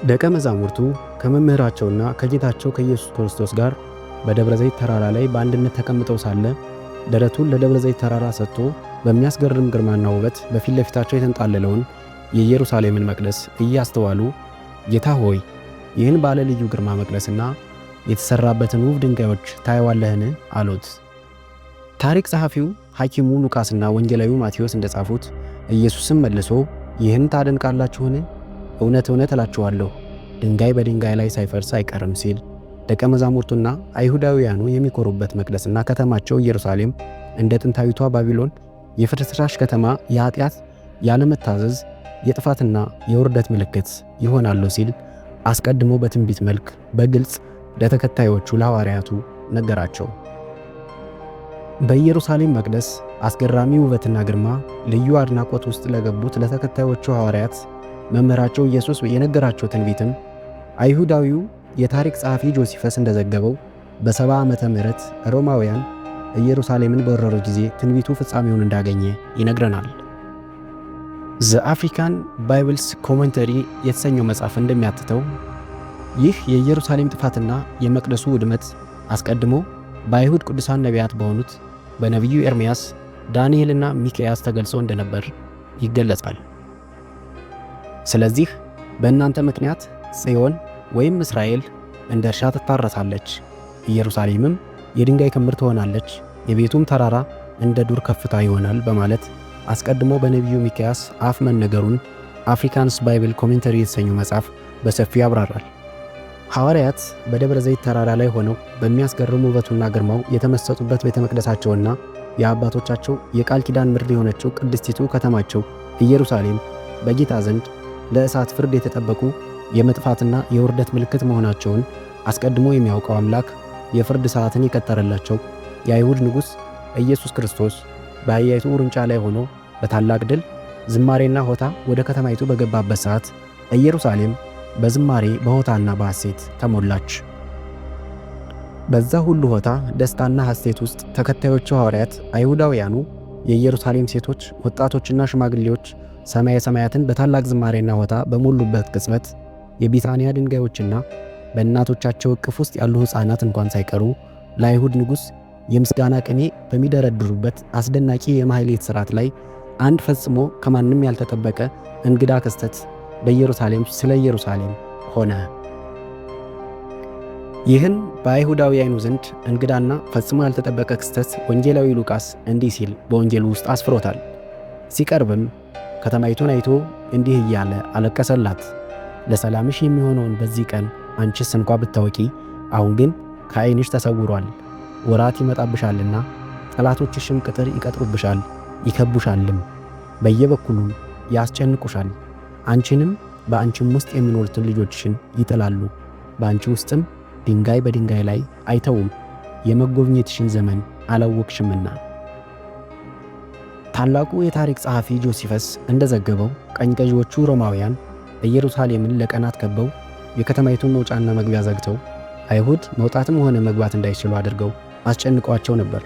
ደቀ መዛሙርቱ ከመምህራቸውና ከጌታቸው ከኢየሱስ ክርስቶስ ጋር በደብረ ዘይት ተራራ ላይ በአንድነት ተቀምጠው ሳለ ደረቱን ለደብረ ዘይት ተራራ ሰጥቶ በሚያስገርም ግርማና ውበት በፊት ለፊታቸው የተንጣለለውን የኢየሩሳሌምን መቅደስ እያስተዋሉ፣ "ጌታ ሆይ፣ ይህን ባለ ልዩ ግርማ መቅደስና የተሠራበትን ውብ ድንጋዮች ታየዋለህን?" አሉት። ታሪክ ጸሐፊው ሐኪሙ ሉቃስና ወንጌላዊው ማቴዎስ እንደጻፉት፣ ኢየሱስም መልሶ "ይህን ታደንቃላችሁን? እውነት እውነት እላችኋለሁ፣ ድንጋይ በድንጋይ ላይ ሳይፈርስ አይቀርም" ሲል ደቀ መዛሙርቱና አይሁዳውያኑ የሚኮሩበት መቅደስና ከተማቸው ኢየሩሳሌም እንደ ጥንታዊቷ ባቢሎን የፍርስራሽ ከተማ፣ የኃጢአት፣ ያለመታዘዝ፣ የጥፋትና የውርደት ምልክት ይሆናሉ ሲል አስቀድሞ በትንቢት መልክ በግልጽ ለተከታዮቹ ለሐዋርያቱ ነገራቸው። በኢየሩሳሌም መቅደስ አስገራሚ ውበትና ግርማ ልዩ አድናቆት ውስጥ ለገቡት ለተከታዮቹ ሐዋርያት መምህራቸው ኢየሱስ የነገራቸው ትንቢትም አይሁዳዊው የታሪክ ጸሐፊ ጆሲፈስ እንደዘገበው በ70 ዓመተ ምህረት ሮማውያን ኢየሩሳሌምን በወረሩ ጊዜ ትንቢቱ ፍጻሜውን እንዳገኘ ይነግረናል። The African Bibles Commentary የተሰኘው መጽሐፍ እንደሚያትተው፣ ይህ የኢየሩሳሌም ጥፋትና የመቅደሱ ውድመት አስቀድሞ በአይሁድ ቅዱሳን ነቢያት በሆኑት በነቢዩ ኤርምያስ፣ ዳንኤልና ሚክያስ ተገልጾ እንደነበር ይገለጻል። ስለዚህ በእናንተ ምክንያት ጽዮን ወይም እስራኤል እንደ እርሻ ትታረሳለች፣ ኢየሩሳሌምም የድንጋይ ክምር ትሆናለች፣ የቤቱም ተራራ እንደ ዱር ከፍታ ይሆናል በማለት አስቀድሞ በነቢዩ ሚክያስ አፍ መነገሩን Africans Bible Commentary የተሰኘው መጽሐፍ በሰፊው ያብራራል። ሐዋርያት በደብረ ዘይት ተራራ ላይ ሆነው በሚያስገርም ውበቱና ግርማው የተመሰጡበት ቤተ መቅደሳቸውና የአባቶቻቸው የቃል ኪዳን ምድር የሆነችው ቅድስቲቱ ከተማቸው ኢየሩሳሌም በጌታ ዘንድ ለእሳት ፍርድ የተጠበቁ የመጥፋትና የውርደት ምልክት መሆናቸውን አስቀድሞ የሚያውቀው አምላክ የፍርድ ሰዓትን የቀጠረላቸው የአይሁድ ንጉሥ ኢየሱስ ክርስቶስ በአህያይቱ ውርንጫ ላይ ሆኖ በታላቅ ድል፣ ዝማሬና ሆታ ወደ ከተማይቱ በገባበት ሰዓት ኢየሩሳሌም በዝማሬ፣ በሆታና በሐሴት ተሞላች። በዛ ሁሉ ሆታ፣ ደስታና ሐሴት ውስጥ ተከታዮቹ ሐዋርያት፣ አይሁዳውያኑ፣ የኢየሩሳሌም ሴቶች፣ ወጣቶችና ሽማግሌዎች ሰማየ ሰማያትን በታላቅ ዝማሬና ሆታ በሞሉበት ቅጽበት የቢታንያ ድንጋዮችና በእናቶቻቸው እቅፍ ውስጥ ያሉ ሕፃናት እንኳን ሳይቀሩ ለአይሁድ ንጉሥ የምስጋና ቅኔ በሚደረድሩበት አስደናቂ የማህሌት ሥርዓት ላይ አንድ ፈጽሞ ከማንም ያልተጠበቀ እንግዳ ክስተት በኢየሩሳሌም ስለ ኢየሩሳሌም ሆነ። ይህን በአይሁዳውያኑ ዘንድ እንግዳና ፈጽሞ ያልተጠበቀ ክስተት ወንጌላዊ ሉቃስ እንዲህ ሲል በወንጌሉ ውስጥ አስፍሮታል። ሲቀርብም ከተማይቱን አይቶ እንዲህ እያለ አለቀሰላት። ለሰላምሽ የሚሆነውን በዚህ ቀን አንቺስ እንኳ ብታውቂ፣ አሁን ግን ከዓይንሽ ተሰውሯል። ወራት ይመጣብሻልና ጠላቶችሽም ቅጥር ይቀጥሩብሻል፣ ይከቡሻልም፣ በየበኩሉም ያስጨንቁሻል። አንቺንም በአንቺም ውስጥ የሚኖሩትን ልጆችሽን ይጥላሉ። በአንቺ ውስጥም ድንጋይ በድንጋይ ላይ አይተውም፣ የመጎብኘትሽን ዘመን አላወቅሽምና። ታላቁ የታሪክ ጸሐፊ ጆሲፈስ እንደዘገበው ቀኝ ገዢዎቹ ሮማውያን ኢየሩሳሌምን ለቀናት ከበው የከተማይቱን መውጫና መግቢያ ዘግተው አይሁድ መውጣትም ሆነ መግባት እንዳይችሉ አድርገው አስጨንቀዋቸው ነበር።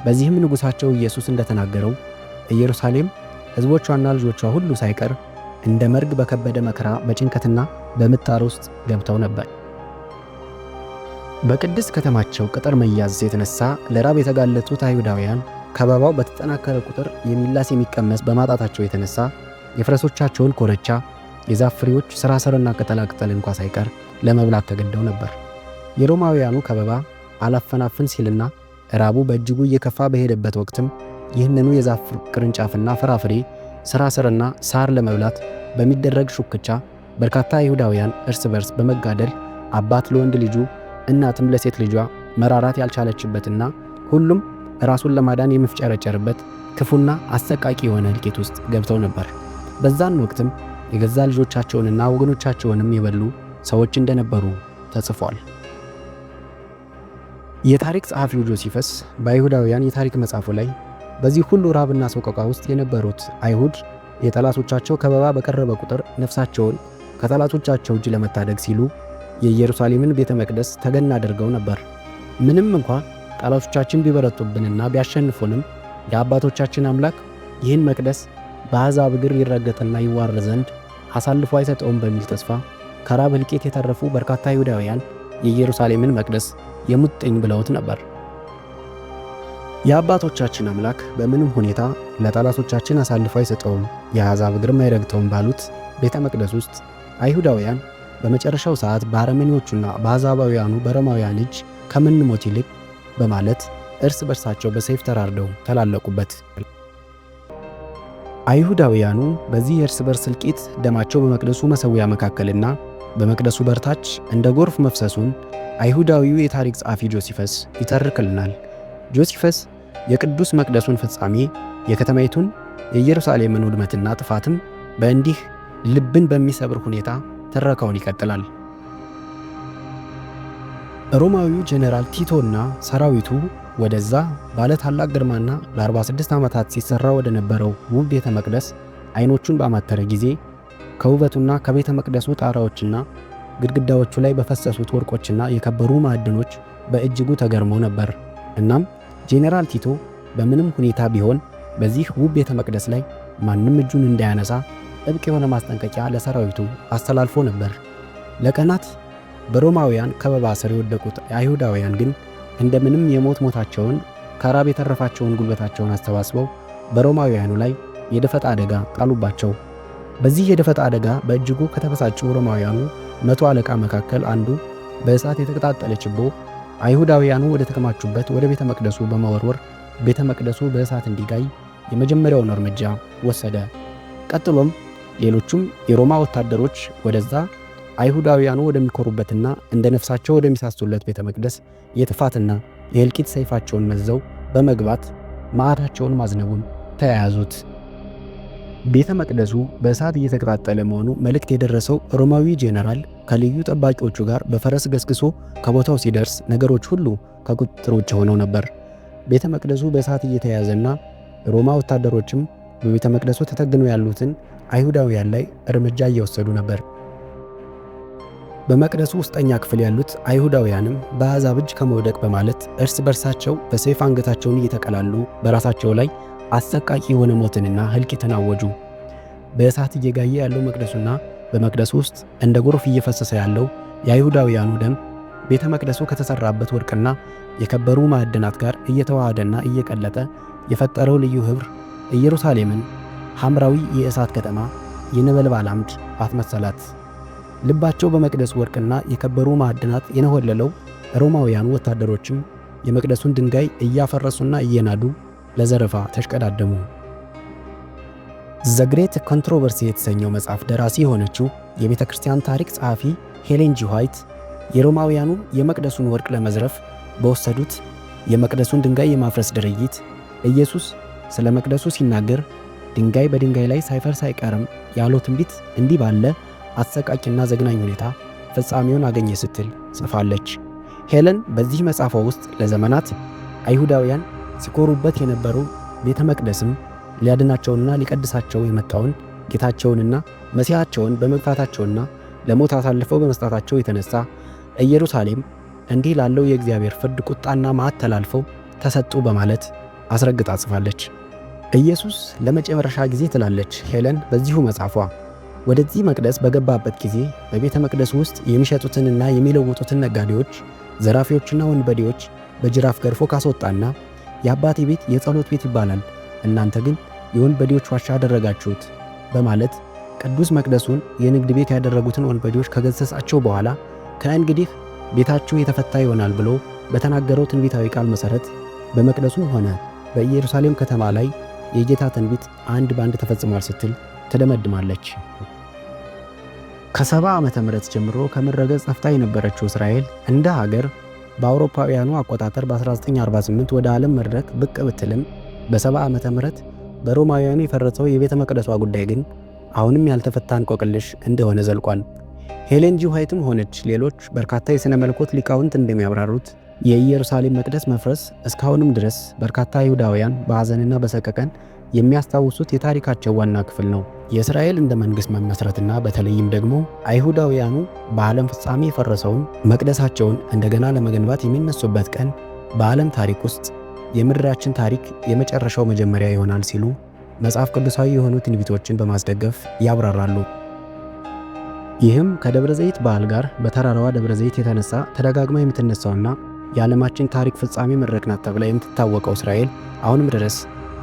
በዚህም ንጉሣቸው ኢየሱስ እንደተናገረው ኢየሩሳሌም ሕዝቦቿና ልጆቿ ሁሉ ሳይቀር እንደ መርግ በከበደ መከራ፣ በጭንቀትና በምጣር ውስጥ ገብተው ነበር። በቅድስት ከተማቸው ቅጥር መያዝ የተነሳ ለራብ የተጋለጡት አይሁዳውያን ከበባው በተጠናከረ ቁጥር የሚላስ የሚቀመስ በማጣታቸው የተነሳ የፈረሶቻቸውን ኮርቻ፣ የዛፍ ፍሬዎች፣ ሥራሥርና ቅጠላቅጠል እንኳ ሳይቀር ለመብላት ተገደው ነበር። የሮማውያኑ ከበባ አላፈናፍን ሲልና ራቡ በእጅጉ እየከፋ በሄደበት ወቅትም ይህንኑ የዛፍ ቅርንጫፍና ፍራፍሬ፣ ሥራሥርና ሳር ለመብላት በሚደረግ ሹክቻ በርካታ አይሁዳውያን እርስ በርስ በመጋደል አባት ለወንድ ልጁ፣ እናትም ለሴት ልጇ መራራት ያልቻለችበትና ሁሉም ራሱን ለማዳን የሚፍጨረጨርበት ክፉና አሰቃቂ የሆነ እልቂት ውስጥ ገብተው ነበር። በዛን ወቅትም የገዛ ልጆቻቸውንና ወገኖቻቸውንም የበሉ ሰዎች እንደነበሩ ተጽፏል። የታሪክ ጸሐፊው ጆሲፈስ በአይሁዳውያን የታሪክ መጽሐፉ ላይ በዚህ ሁሉ ራብና ሰቆቃ ውስጥ የነበሩት አይሁድ የጠላቶቻቸው ከበባ በቀረበ ቁጥር ነፍሳቸውን ከጠላቶቻቸው እጅ ለመታደግ ሲሉ የኢየሩሳሌምን ቤተ መቅደስ ተገን አድርገው ነበር። ምንም እንኳ ጠላቶቻችን ቢበረቱብንና ቢያሸንፉንም የአባቶቻችን አምላክ ይህን መቅደስ በአሕዛብ እግር ይረገጥና ይዋረድ ዘንድ አሳልፎ አይሰጠውም በሚል ተስፋ ከራብ እልቂት የተረፉ በርካታ አይሁዳውያን የኢየሩሳሌምን መቅደስ የሙጥኝ ብለውት ነበር። የአባቶቻችን አምላክ በምንም ሁኔታ ለጠላቶቻችን አሳልፎ አይሰጠውም፣ የአሕዛብ እግርም አይረግጠውም ባሉት ቤተ መቅደስ ውስጥ አይሁዳውያን በመጨረሻው ሰዓት በአረመኔዎቹና በአሕዛባውያኑ በሮማውያን እጅ ከምንሞት ይልቅ በማለት እርስ በርሳቸው በሰይፍ ተራርደው ተላለቁበት። አይሁዳውያኑ በዚህ የእርስ በርስ እልቂት ደማቸው በመቅደሱ መሠዊያ መካከልና በመቅደሱ በር ታች እንደ ጎርፍ መፍሰሱን አይሁዳዊው የታሪክ ጸሐፊ ጆሲፈስ ይተርክልናል። ጆሲፈስ የቅዱስ መቅደሱን ፍጻሜ፣ የከተማይቱን የኢየሩሳሌምን ውድመትና ጥፋትም በእንዲህ ልብን በሚሰብር ሁኔታ ትረካውን ይቀጥላል። ሮማዊው ጄኔራል ቲቶና ሰራዊቱ ወደዛ ባለ ታላቅ ግርማና ለ46 ዓመታት ሲሰራ ወደ ነበረው ውብ ቤተ መቅደስ አይኖቹን ባማተረ ጊዜ ከውበቱና ከቤተ መቅደሱ ጣራዎችና ግድግዳዎቹ ላይ በፈሰሱት ወርቆችና የከበሩ ማዕድኖች በእጅጉ ተገርሞ ነበር። እናም ጄኔራል ቲቶ በምንም ሁኔታ ቢሆን በዚህ ውብ ቤተ መቅደስ ላይ ማንም እጁን እንዳያነሳ ጥብቅ የሆነ ማስጠንቀቂያ ለሰራዊቱ አስተላልፎ ነበር። ለቀናት በሮማውያን ከበባ ስር የወደቁት አይሁዳውያን ግን እንደምንም የሞት ሞታቸውን ከራብ የተረፋቸውን ጉልበታቸውን አሰባስበው በሮማውያኑ ላይ የደፈጣ አደጋ ጣሉባቸው። በዚህ የደፈጣ አደጋ በእጅጉ ከተበሳጩ ሮማውያኑ 100 አለቃ መካከል አንዱ በእሳት የተቀጣጠለ ችቦ አይሁዳውያኑ ወደ ተከማቹበት ወደ ቤተ መቅደሱ በመወርወር ቤተ መቅደሱ በእሳት እንዲጋይ የመጀመሪያውን እርምጃ ወሰደ። ቀጥሎም ሌሎቹም የሮማ ወታደሮች ወደዛ አይሁዳውያኑ ወደሚኮሩበትና እንደ ነፍሳቸው ወደሚሳሱለት ቤተ መቅደስ የጥፋትና የእልቂት ሰይፋቸውን መዘው በመግባት መዓታቸውን ማዝነቡን ተያያዙት። ቤተ መቅደሱ በእሳት እየተቀጣጠለ መሆኑ መልእክት የደረሰው ሮማዊ ጄኔራል ከልዩ ጠባቂዎቹ ጋር በፈረስ ገስግሶ ከቦታው ሲደርስ ነገሮች ሁሉ ከቁጥጥር ውጭ ሆነው ነበር። ቤተ መቅደሱ በእሳት እየተያዘና ሮማ ወታደሮችም በቤተ መቅደሱ ተተግነው ያሉትን አይሁዳውያን ላይ እርምጃ እየወሰዱ ነበር። በመቅደሱ ውስጠኛ ክፍል ያሉት አይሁዳውያንም በአሕዛብ እጅ ከመውደቅ በማለት እርስ በርሳቸው በሰይፍ አንገታቸውን እየተቀላሉ በራሳቸው ላይ አሰቃቂ የሆነ ሞትንና ህልቂትን አወጁ። በእሳት እየጋየ ያለው መቅደሱና በመቅደሱ ውስጥ እንደ ጎርፍ እየፈሰሰ ያለው የአይሁዳውያኑ ደም ቤተ መቅደሱ ከተሰራበት ወርቅና የከበሩ ማዕድናት ጋር እየተዋሃደና እየቀለጠ የፈጠረው ልዩ ኅብር ኢየሩሳሌምን ሐምራዊ የእሳት ከተማ፣ የነበልባል አምድ አስመሰላት። ልባቸው በመቅደሱ ወርቅና የከበሩ ማዕድናት የነሆለለው ሮማውያኑ ወታደሮችም የመቅደሱን ድንጋይ እያፈረሱና እየናዱ ለዘረፋ ተሽቀዳደሙ። The Great Controversy የተሰኘው መጽሐፍ ደራሲ የሆነችው የቤተ ክርስቲያን ታሪክ ጸሐፊ ሄሌን ጂ ዋይት የሮማውያኑ የመቅደሱን ወርቅ ለመዝረፍ በወሰዱት የመቅደሱን ድንጋይ የማፍረስ ድርጊት ኢየሱስ ስለ መቅደሱ ሲናገር ድንጋይ በድንጋይ ላይ ሳይፈርስ አይቀርም ያለው ትንቢት እንዲህ ባለ አሰቃቂና ዘግናኝ ሁኔታ ፍጻሜውን አገኘ ስትል ጽፋለች። ሄለን በዚህ መጽሐፏ ውስጥ ለዘመናት አይሁዳውያን ሲኮሩበት የነበረው ቤተ መቅደስም ሊያድናቸውና ሊቀድሳቸው የመጣውን ጌታቸውንና መሲሐቸውን በመግፋታቸውና ለሞት አሳልፈው በመስጠታቸው የተነሳ ኢየሩሳሌም እንዲህ ላለው የእግዚአብሔር ፍርድ ቁጣና መዓት ተላልፈው ተሰጡ በማለት አስረግጣ ጽፋለች። ኢየሱስ ለመጨረሻ ጊዜ፣ ትላለች ሄለን በዚሁ መጽሐፏ፣ ወደዚህ መቅደስ በገባበት ጊዜ በቤተ መቅደሱ ውስጥ የሚሸጡትንና የሚለውጡትን ነጋዴዎች፣ ዘራፊዎችና ወንበዴዎች በጅራፍ ገርፎ ካስወጣና የአባቴ ቤት የጸሎት ቤት ይባላል፣ እናንተ ግን የወንበዴዎች ዋሻ አደረጋችሁት በማለት ቅዱስ መቅደሱን የንግድ ቤት ያደረጉትን ወንበዴዎች ከገሰጻቸው በኋላ ከእንግዲህ ቤታችሁ የተፈታ ይሆናል ብሎ በተናገረው ትንቢታዊ ቃል መሠረት በመቅደሱ ሆነ በኢየሩሳሌም ከተማ ላይ የጌታ ትንቢት አንድ በአንድ ተፈጽሟል ስትል ትደመድማለች። ከ70 ዓመተ ምህረት ጀምሮ ከምድረ ገጽ ጠፍታ የነበረችው እስራኤል እንደ ሀገር በአውሮፓውያኑ አቆጣጠር በ1948 ወደ ዓለም መድረክ ብቅ ብትልም በ70 ዓመተ ምህረት በሮማውያኑ የፈረሰው የቤተ መቅደሷ ጉዳይ ግን አሁንም ያልተፈታ እንቆቅልሽ እንደሆነ ዘልቋል። ሄሌን ጂ ዋይትም ሆነች ሌሎች በርካታ የሥነ መለኮት ሊቃውንት እንደሚያብራሩት የኢየሩሳሌም መቅደስ መፍረስ እስካሁንም ድረስ በርካታ አይሁዳውያን በሐዘንና በሰቀቀን የሚያስታውሱት የታሪካቸው ዋና ክፍል ነው። የእስራኤል እንደ መንግሥት መመስረትና በተለይም ደግሞ አይሁዳውያኑ በዓለም ፍጻሜ የፈረሰውን መቅደሳቸውን እንደገና ለመገንባት የሚነሱበት ቀን በዓለም ታሪክ ውስጥ የምድራችን ታሪክ የመጨረሻው መጀመሪያ ይሆናል ሲሉ መጽሐፍ ቅዱሳዊ የሆኑ ትንቢቶችን በማስደገፍ ያብራራሉ። ይህም ከደብረ ዘይት በዓል ጋር በተራራዋ ደብረ ዘይት የተነሳ ተደጋግማ የምትነሳውና የዓለማችን ታሪክ ፍጻሜ መድረክ ናት ተብላ የምትታወቀው እስራኤል አሁንም ድረስ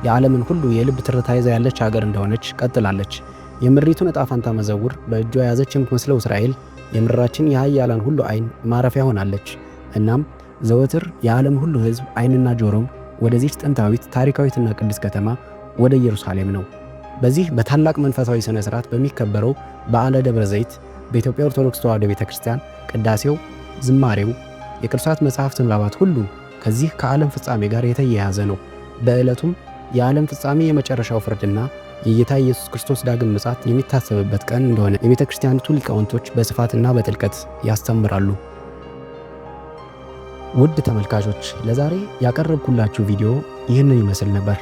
የዓለምን ሁሉ የልብ ትርታ ይዛ ያለች ሀገር እንደሆነች ቀጥላለች። የምድሪቱን ዕጣ ፈንታ መዘውር በእጇ የያዘች የምትመስለው እስራኤል የምድራችን የኃያላን ሁሉ ዓይን ማረፊያ ሆናለች። እናም ዘወትር የዓለም ሁሉ ሕዝብ ዓይንና ጆሮም ወደዚች ጥንታዊት ታሪካዊትና ቅድስት ከተማ ወደ ኢየሩሳሌም ነው። በዚህ በታላቅ መንፈሳዊ ሥነ ሥርዓት በሚከበረው በዓለ ደብረ ዘይት በኢትዮጵያ ኦርቶዶክስ ተዋሕዶ ቤተ ክርስቲያን ቅዳሴው፣ ዝማሬው፣ የቅዱሳት መጻሕፍት ንባባት ሁሉ ከዚህ ከዓለም ፍጻሜ ጋር የተያያዘ ነው። በዕለቱም የዓለም ፍጻሜ የመጨረሻው ፍርድና የጌታ ኢየሱስ ክርስቶስ ዳግም ምጽአት የሚታሰብበት ቀን እንደሆነ የቤተ ክርስቲያኒቱ ሊቃውንቶች በስፋትና በጥልቀት ያስተምራሉ። ውድ ተመልካቾች፣ ለዛሬ ያቀረብኩላችሁ ቪዲዮ ይህንን ይመስል ነበር።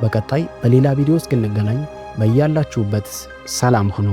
በቀጣይ በሌላ ቪዲዮ እስክንገናኝ በያላችሁበት ሰላም ሁኑ።